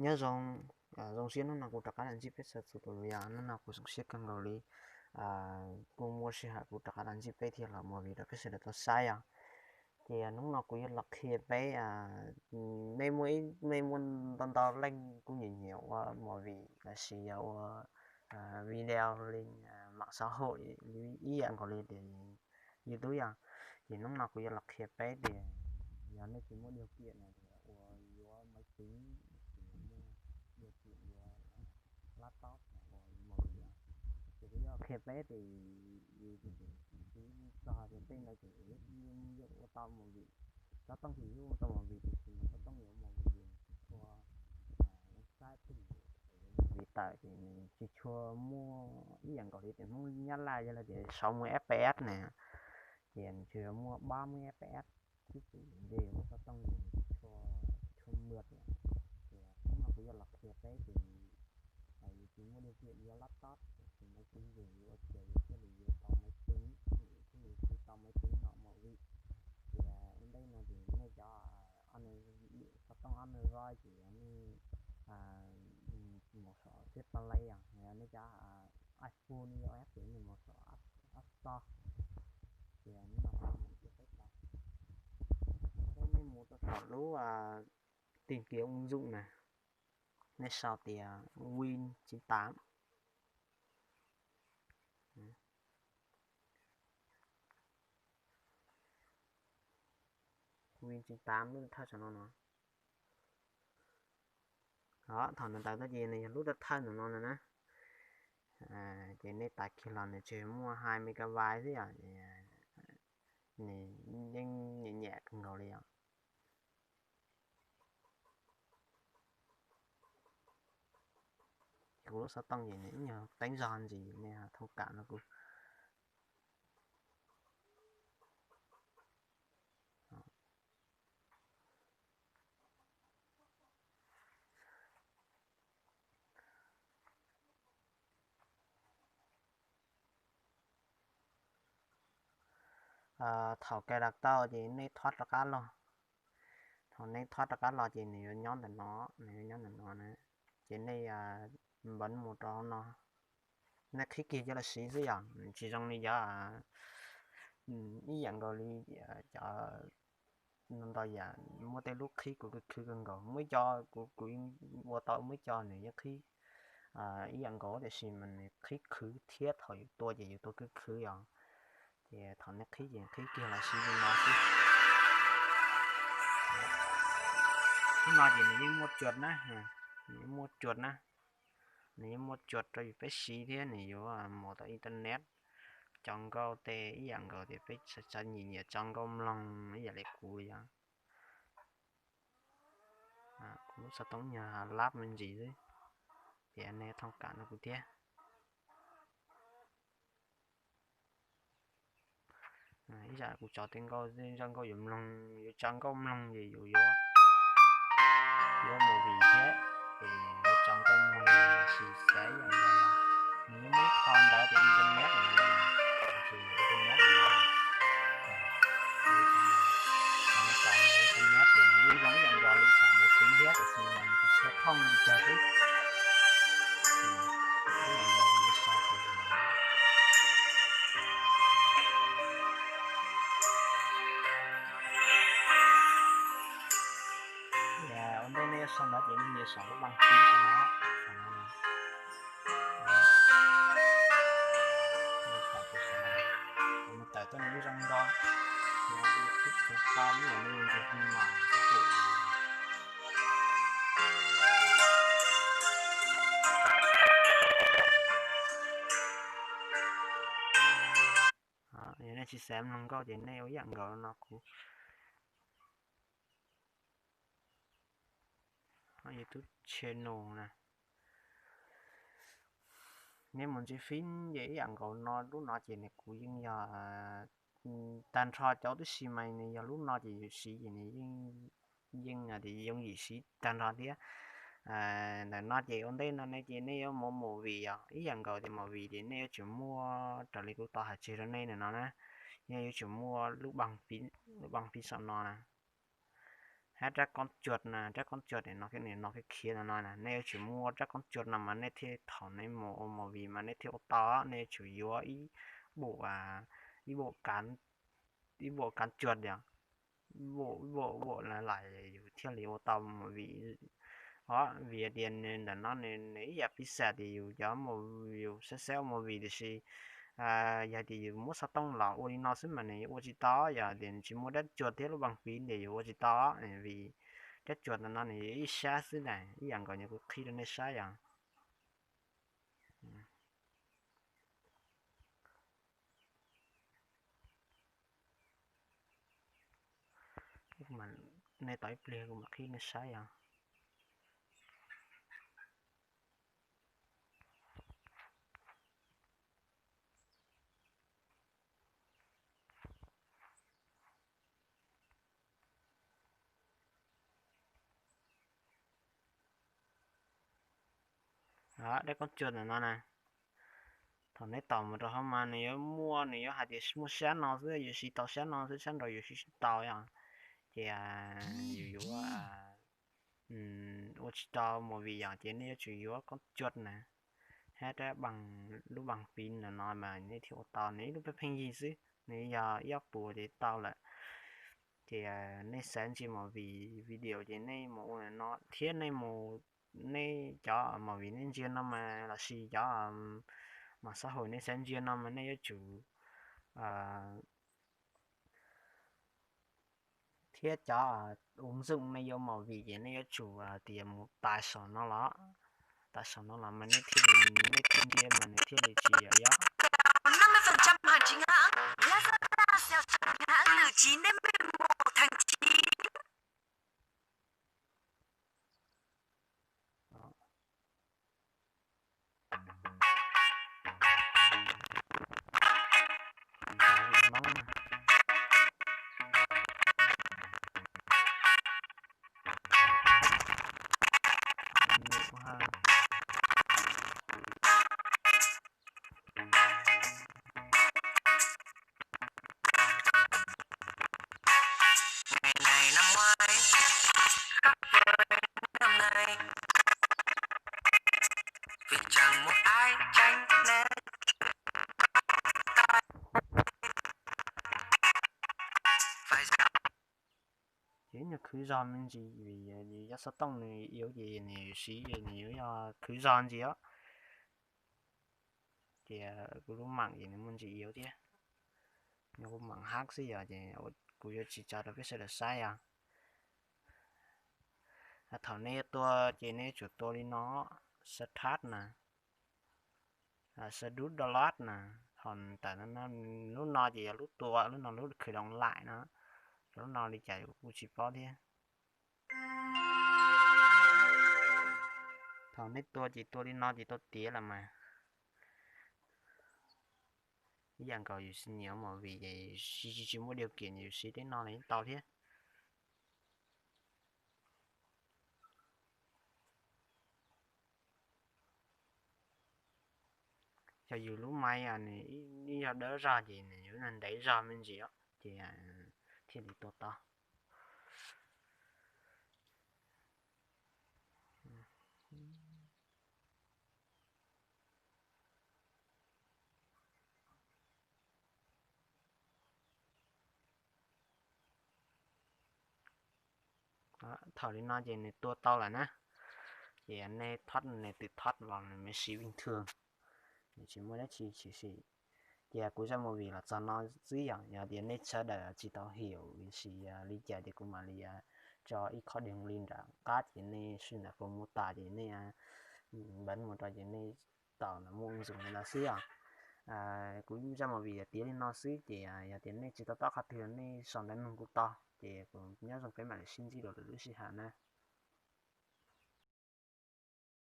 Nyob zoo, zoo siab hnub no kuv rov qab los ntsib peb txhua tus yom. Hnub no kuv zoo siab kawg nkaus li, kuj muaj sij hawm kuv rov qab los ntsib peb thiab los movie rau peb sawv daws tau saib os. Ces hnub no kuv yuav los qhia peb, nej muaj, nej muaj ntau ntau leej kuj nyiam nyiam ua movie los sis yog ua video li mạng xã hội li ib yam nkaus li tias YouTube yom. Ces hnub no kuv yuav los qhia peb tias yog nej tsis muaj điều kiện no ces uas yuav máy tính, tsis muaj điều kiện yuav laptop uas movie. Ces kuv yuav qhia peb tias yus tsis txog tias tej no ces yus yeej ua tau movie. Xov tooj ces yus ua tau movie tiam sis mas xov tooj yuav movie tsis tshua, saib pheej yuav movie tawm ces nws tsis tshua muaj ib yam nkaus li tias Hmoob Nyab Laj yog tias sáu mươi F P S na, ces nws tsuas muaj ba mươi F P S xwb ces nws xov tooj ces nws tsis tshua, tshua mượt. Ces hnub no kuv yuav los qhia peb tias yus tsis muaj điều kiện yuav laptop, yus tsis máy tính ces yus ua cas yus thiaj li yuav tau máy tính, yus thiaj li siv tau máy tính no movie. Ces ua ntej no ces nej cov xov tooj Android ces nej mus saum xib play os, nej cov iPhone iOS ces nej mus saum App Store. Ces hnub no kuv mus qhia peb tau. Ua ntej nej mus rau saum lub tìm kiếm ứng dụng na, nej sau tias Win chín tám. Win chín tám lub thawj saum no no. Thaum nws tawm tuaj ces nws yog lub thawj ntawm no no na. Ces nej tải kiag los nws tsuas muaj hai megabyte xwb yom. Nws yeej nyam nyam kawg nkaus li os. Ces kuv lub xov tooj ces nws ib nyuag teeb zog ntsis, nej thông cảm no kuv. Thaum cài đặt tau ces nej thoát rov qab los. Thaum nej thoát rov qab los ces nws yuav nyob ntawm no, nws yuav nyob ntawm no na. Ces nej npawv mus rau no, nej qhib kiag coj los siv xwb yom. Tsis zoo li cov, ib yam nkaus li cov no ntau yam muaj tej lub qhib kuv khwv khwv kawg nkaus. Muaj ib co kuv, kuv ua tau muaj ib co nws yeej qhib ib yam nkaus tiam sis mas nws qhib khwv thiab thaum yus tua ces yus tua khwv khwv yom. Ces thaum nej qhib ces qhib kiag los siv li no xwb. Lub no ces nws yeej muaj tsuas na, nws yeej muaj tsuas na. Nws yeej muaj tsuas rau yus peb siv thiab nws yuav mus tau internet, tso nkauj tej ib yam nkaus tias peb txawj nyiam nyiam tso nkauj mloog ib yam li kuv li os. Kuv lub xov tooj nyuag lab me ntsis xwb, ces nej thông cảm no kuv thiab. Ib yam kuv tso tej nkauj, zaj nkauj yuav mloog, yuav tso nkauj mloog ces yus yuav, yuav movie thiab, ces yuav tso nkauj mloog, sis xav ib yam nkaus, nws yeej muaj ib qho ntawd tias internet no, ces internet no, internet ces nws yeej zoo ib yam nkaus li xav mus txiv thiab tiam sis mas nws tsis tshua thooj li cas xwb. Ua ntej nej yuav sau ntawv ces nej nias saum lub npas phim saum no, saum no. Nws tawm tuaj nws yeej zoo nkaus, kuv tau ib yam li ntsis no. Yog nej tsis xav mloog nkauj ces nej ua ib yam nkaus no kuv. YouTube channel na. Nej mus ntxiv fib ces ib yam nkaus no, lub no ces nws kuv yeej yog tag nrho cov tib si mas nws yog lub no ces yus siv ces nws yeej, yeej tias yooj yim siv tag nrho thiab. Ntawm no ces ua ntej no ne ces nej yuav mus movie os, ib yam nkaus tias movie ces nej yuav tsum muaj raws li kuv tau hais tseg rau nej ntawm no na, nej yuav tsum muaj lub npas phim saum no na. Hab rab koob cuam na, rab koob cuam no, no khiav khiav no no na, nej yuav tsum muaj rab koob cuam no mas nej thiaj thaum nej mus ua movie mas nej thiaj ua tau. Nej yuav tsum yuav ib, ib, ib vum kav cuam yog, ib vum, ib vum lais yus thiaj li ua tau movie os. Vim tias nws ntawm no nws ib yam piv xam tias yus cov, yus saib saib ua movie tiam sis yog tias yus muab xov tooj los ua li no xwb mas nws ua tsis tau. Yog tias nws tsis muaj rab cuam thiab lub npaas piv ntawd yus ua tsis tau, vim rab cuam ntawm no nws ib sab xwb na, ib yam nkaus nyuam qhuav qhib rau nej saib yom. Nej tos ib pliag kuv mam qhib nej saib os. Dab koob cuam ntawm no na, thaum neb taus mus rau hauv mas nws yuav muaj, nws yuav hais tias muaj sab no xwb yus siv tau sab no xwb, sab nraud yus siv tsis tau os. Ces yus yuav ua tsis tau movie yom, ces nej yuav tsum yuav koob cuam na, hab rab, lub npaas piv ntawm no mas nej thiaj ua tau. Nws ib lub pheej pheej yig xwb, nws yog ib ob puas ces tau lawm. Ces nej xav ntsia movie video ces nej mus ua no thiab, nej mus, nej cov movie nej ntsia no mas lossis cov mas xab hum nej xav ntsia no mas nej yuav tsum thiab cov ua ntxooj nej yuav movie ces nej yuav tsum tias mus tais saum no los, tais saum no los mas nej thiaj li, nej thiaj ntsia mas nws thiaj li tsis yog ib ob. Ces nyuag khwv zog me ntsis vim yog xov tooj nws yuav ces nws siv nws yuav yog khwv zog ntsis os. Ces kuv lub mam ces nws muaj ntsis yuav thiab, nws kuv mam hab xwb yog ces kuv yuav tsis tso rau peb sawv daws saib os. Thaum nej yuav tua ces nej yuav tsum tua li no, start na, start download na. Ho tawm lub no ces yog lub tua, lub no lub khwv download na, lub no li cas kuv kuj tsis paub thiab. Thaum nej tua ces tua li no ces tau tiav lawm mas. Ib yam nkaus yus nyiam movie ces tsis, tsis muaj điều kiện yus siv tej no los yeej tau thiab. Yog yus lub maiv nws ib yog dawb zog ces nws yuav ntev zog me ntsis os, ces thiaj li tua tau. Thaum li no ces nws tua tau lawm na. Ces nej thob, nws twb thob los nws mam siv bình thường, nws tsis muaj dab tsi tshwm sim. Ces kuv zaj movie los txog no xwb yom. Yog tias nej sawv daws tsis tau hiểu sim li cas ces kuv mam li tso ib qho điều hành li nram qab ces nej sawv daws pom mus tas ces nej npaj mus rau ces nej tau muaj ntxoov li no xwb os. Kuv zaj movie tiav li no xwb ces yog tias nej tsis to taub qhov twg nej sau ntawv nug kuv tau ces kuv nyob zoo peb mam li sib ntsib dua lwm lub sij hawm na.